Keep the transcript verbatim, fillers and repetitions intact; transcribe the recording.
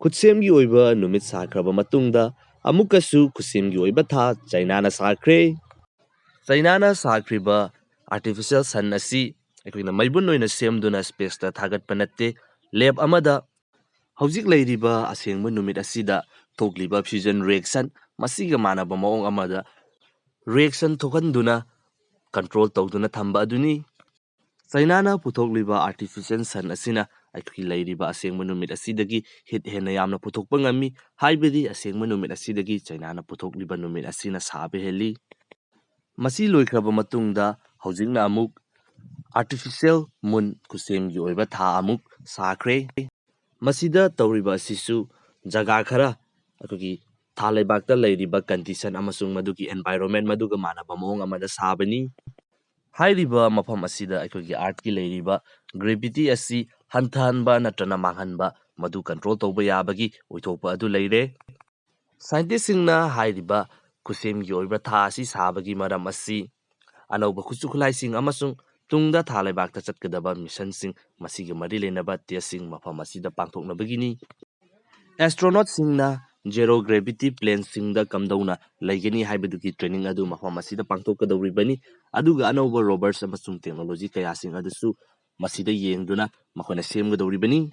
ꯈꯨꯠꯁꯦꯝꯒꯤ ꯑꯣꯏꯕ ꯅꯨꯃꯤꯠ ꯁꯥꯈ꯭ꯔꯕ ꯃꯇꯨꯡꯗ ꯑꯃꯨꯛꯀꯁꯨ ꯈꯨꯠꯁꯦꯝꯒꯤ ꯑꯣꯏꯕ ꯊꯥ ꯆꯩꯅꯥꯅ ꯁꯥꯈ꯭ꯔꯦ꯫ ꯆꯩꯅꯥꯅ ꯁꯥꯈ꯭ꯔꯤꯕ artificial sun ꯑꯁꯤ ꯑꯩꯈꯣꯏꯅ ꯃꯩꯕꯨꯟ ꯑꯣꯏꯅ ꯁꯦꯝꯗꯨꯅ spaceꯇ ꯊꯥꯒꯠꯄ ꯅꯠꯇꯦ꯫ Lab ꯑꯃꯗ ꯍꯧꯖꯤꯛ ꯂꯩꯔꯤꯕ ꯑꯁꯦꯡꯕ ꯅꯨꯃꯤꯠ ꯑꯁꯤꯗ ꯊꯣꯛꯂꯤꯕ fusion reaction ꯃꯁꯤꯒ ꯃꯥꯟꯅꯕ ꯃꯑꯣꯡ ꯑꯃꯗ reaction ꯊꯣꯛꯍꯟꯗꯨꯅ control ꯇꯧꯗꯨꯅ ꯊꯝꯕ ꯑꯗꯨꯅꯤ꯫ ꯆꯩꯅꯥꯅ ꯄꯨꯊꯣꯛꯂꯤꯕ artificial sun ꯑꯁꯤꯅ ꯑꯩꯈꯣꯏꯒꯤ ꯂꯩꯔꯤꯕ ꯑꯁꯦꯡꯕ ꯅꯨꯃꯤꯠ ꯑꯁꯤꯗꯒꯤ heat ꯍꯦꯟꯅ ꯌꯥꯝꯅ ꯄꯨꯊꯣꯛꯄ ꯉꯝꯃꯤ꯫ ꯍꯥꯏꯕꯗꯤ ꯑꯁꯦꯡꯕ ꯅꯨꯃꯤꯠ ꯑꯁꯤꯗꯒꯤ ꯆꯩꯅꯥꯅ ꯄꯨꯊꯣꯛꯂꯤꯕ ꯅꯨꯃꯤꯠ ꯑꯁꯤꯅ ꯁꯥꯕ ꯍꯦꯜꯂꯤ꯫ ꯃꯁꯤ ꯂꯣꯏꯈ꯭ꯔꯕ ꯃꯇꯨꯡꯗ ꯍꯧꯖꯤꯛꯅ ꯑꯃꯨꯛ artificial moon ꯈꯨꯠꯁꯦꯝꯒꯤ ꯑꯣꯏꯕ ꯊꯥ ꯑꯃꯨꯛ ꯁꯥꯈ꯭ꯔꯦ꯫ ꯃꯁꯤꯗ ꯇꯧꯔꯤꯕ ꯑꯁꯤꯁꯨ ꯖꯒꯥ ꯈꯔ ꯑꯩꯈꯣꯏꯒꯤ ꯊꯥ ꯂꯩꯕꯥꯛꯇ ꯂꯩꯔꯤꯕ condition ꯑꯃꯁꯨꯡ ꯃꯗꯨꯒꯤ environment ꯃꯗꯨꯒ ꯃꯥꯟꯅꯕ ꯃꯑꯣꯡ ꯑꯃꯗ ꯁꯥꯕꯅꯤ꯫ ꯍꯥꯏꯔꯤꯕ ꯃꯐꯝ ꯑꯁꯤꯗ ꯑꯩꯈꯣꯏꯒꯤ Earthꯀꯤ ꯂꯩꯔꯤꯕ gravity ꯑꯁꯤ ꯍꯟꯊꯍꯟꯕ ꯅꯠꯇ꯭ꯔꯅ ꯃꯥꯡꯍꯟꯕ ꯃꯗꯨ control ꯇꯧꯕ ꯌꯥꯕꯒꯤ ꯑꯣꯏꯊꯣꯛꯄ ꯑꯗꯨ ꯂꯩꯔꯦ꯫ Scientistꯁꯤꯡꯅ ꯍꯥꯏꯔꯤꯕ ꯈꯨꯠꯁꯦꯝꯒꯤ ꯑꯣꯏꯕ ꯊꯥ ꯑꯁꯤ ꯁꯥꯕꯒꯤ ꯃꯔꯝ ꯑꯁꯤ ꯑꯅꯧꯕ ꯈꯨꯠꯁꯨ ꯈꯨꯠꯂꯥꯏꯁꯤꯡ ꯑꯃꯁꯨꯡ ꯇꯨꯡꯗ ꯊꯥ ꯂꯩꯕꯥꯛꯇ ꯆꯠꯀꯗꯕ missionꯁꯤꯡ ꯃꯁꯤꯒ ꯃꯔꯤ ꯂꯩꯅꯕ testꯁꯤꯡ ꯃꯐꯝ ꯑꯁꯤꯗ ꯄꯥꯡꯊꯣꯛꯅꯕꯒꯤꯅꯤ꯫ Astronautꯁꯤꯡꯅ zero gravity planeꯁꯤꯡꯗ ꯀꯝꯗꯧꯅ ꯂꯩꯒꯅꯤ ꯍꯥꯏꯕꯗꯨꯒꯤ training ꯑꯗꯨ ꯃꯐꯝ ꯑꯁꯤꯗ ꯄꯥꯡꯊꯣꯛꯀꯗꯧꯔꯤꯕꯅꯤ꯫ ꯑꯗꯨꯒ ꯑꯅꯧꯕ rovers ꯑꯃꯁꯨꯡ technology ꯀꯌꯥꯁꯤꯡ ꯑꯗꯨꯁꯨ ꯃꯁꯤꯗ ꯌꯦꯡꯗꯨꯅ ꯃꯈꯣꯏꯅ ꯁꯦꯝꯒꯗꯧꯔꯤꯕꯅꯤ꯫